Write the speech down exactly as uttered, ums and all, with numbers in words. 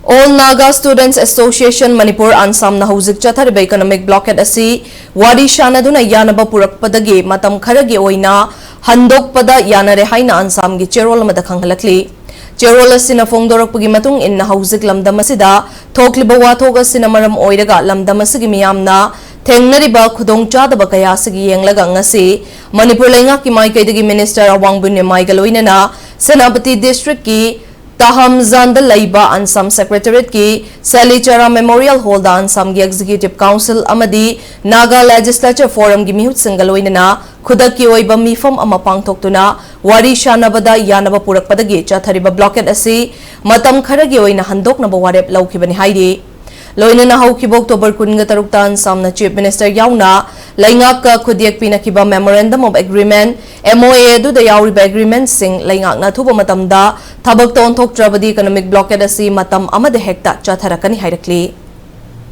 All Naga Students Association Manipur, ANSAMꯅ ꯍꯧꯖꯤꯛ ꯆꯠꯊꯔꯤꯕ economic blockade ꯑꯁꯤ ꯋꯥꯔꯤ ꯁꯥꯅꯗꯨꯅ ꯌꯥꯅꯕ ꯄꯨꯔꯛꯄꯗꯒꯤ ꯃꯇꯝ ꯈꯔꯒꯤ ꯑꯣꯏꯅ ꯍꯟꯗꯣꯛꯄꯗ ꯌꯥꯅꯔꯦ ꯍꯥꯏꯅ ANSAMꯒꯤ ꯆꯦꯔꯣꯜ ꯑꯃꯗ ꯈꯪꯍꯜꯂꯛꯂꯤ꯫ ꯆꯦꯔꯣꯜ ꯑꯁꯤꯅ ꯐꯣꯡꯗꯣꯔꯛꯄꯒꯤ ꯃꯇꯨꯡ ꯏꯟꯅ, ꯍꯧꯖꯤꯛ ꯂꯝꯗꯝ ꯑꯁꯤꯗ ꯊꯣꯛꯂꯤꯕ ꯋꯥꯊꯣꯛ ꯑꯁꯤꯅ ꯃꯔꯝ ꯑꯣꯏꯔꯒ ꯂꯝꯗꯝ ꯑꯁꯤꯒꯤ ꯃꯤꯌꯥꯝꯅ ꯊꯦꯡꯅꯔꯤꯕ ꯈꯨꯗꯣꯡꯆꯥꯗꯕ ꯀꯌꯥ ꯑꯁꯤꯒꯤ ꯌꯦꯡꯂꯒ ꯉꯁꯤ ꯃꯅꯤꯄꯨꯔ ꯂꯩꯉꯥꯛꯀꯤ ꯃꯥꯏꯀꯩꯗꯒꯤ Minister ꯑꯋꯥꯡꯕꯨ ꯅꯤꯃꯥꯏꯒ ꯂꯣꯏꯅꯅ ꯁꯦꯅꯥꯄꯇꯤ districtꯀꯤ ꯇꯍꯝꯖꯥꯟꯗ ꯂꯩꯕ ANSAM Secretariatꯀꯤ ꯁꯦꯂꯤꯆꯔꯥ Memorial Hallꯗ ANSAMꯒꯤ Executive Council ꯑꯃꯗꯤ Naga Legislature Forumꯒꯤ ꯃꯤꯍꯨꯠꯁꯤꯡꯒ ꯂꯣꯏꯅꯅ ꯈꯨꯗꯛꯀꯤ ꯑꯣꯏꯕ ꯃꯤꯐꯝ ꯑꯃ ꯄꯥꯡꯊꯣꯛꯇꯨꯅ ꯋꯥꯔꯤ ꯁꯥꯅꯕꯗ ꯌꯥꯅꯕ ꯄꯨꯔꯛꯄꯗꯒꯤ ꯆꯠꯊꯔꯤꯕ blockade ꯑꯁꯤ ꯃꯇꯝ ꯈꯔꯒꯤ ꯑꯣꯏꯅ ꯍꯟꯗꯣꯛꯅꯕ ꯋꯥꯔꯦꯞ ꯂꯧꯈꯤꯕꯅꯤ ꯍꯥꯏꯔꯤ꯫ ꯂꯣꯏꯅꯅ ꯍꯧꯈꯤꯕ October ꯀꯨꯟꯒ ꯇꯔꯨꯛꯇ ANSAMꯅ Chief Minister ꯌꯥꯎꯅ ꯂꯩꯉꯥꯛꯀ ꯈꯨꯠꯌꯦꯛ ꯄꯤꯅꯈꯤꯕ Memorandum of Agreement, MOA, ꯑꯗꯨꯗ ꯌꯥꯎꯔꯤꯕ agreementꯁꯤꯡ ꯂꯩꯉꯥꯛꯅ ꯑꯊꯨꯕ ꯃꯇꯝꯗ ꯊꯕꯛꯇ ꯑꯣꯟꯊꯣꯛꯇ꯭ꯔꯕꯗꯤ economic blockade ꯑꯁꯤ ꯃꯇꯝ ꯑꯃꯗ ꯍꯦꯛꯇ ꯆꯠꯊꯔꯛꯀꯅꯤ ꯍꯥꯏꯔꯛꯂꯤ꯫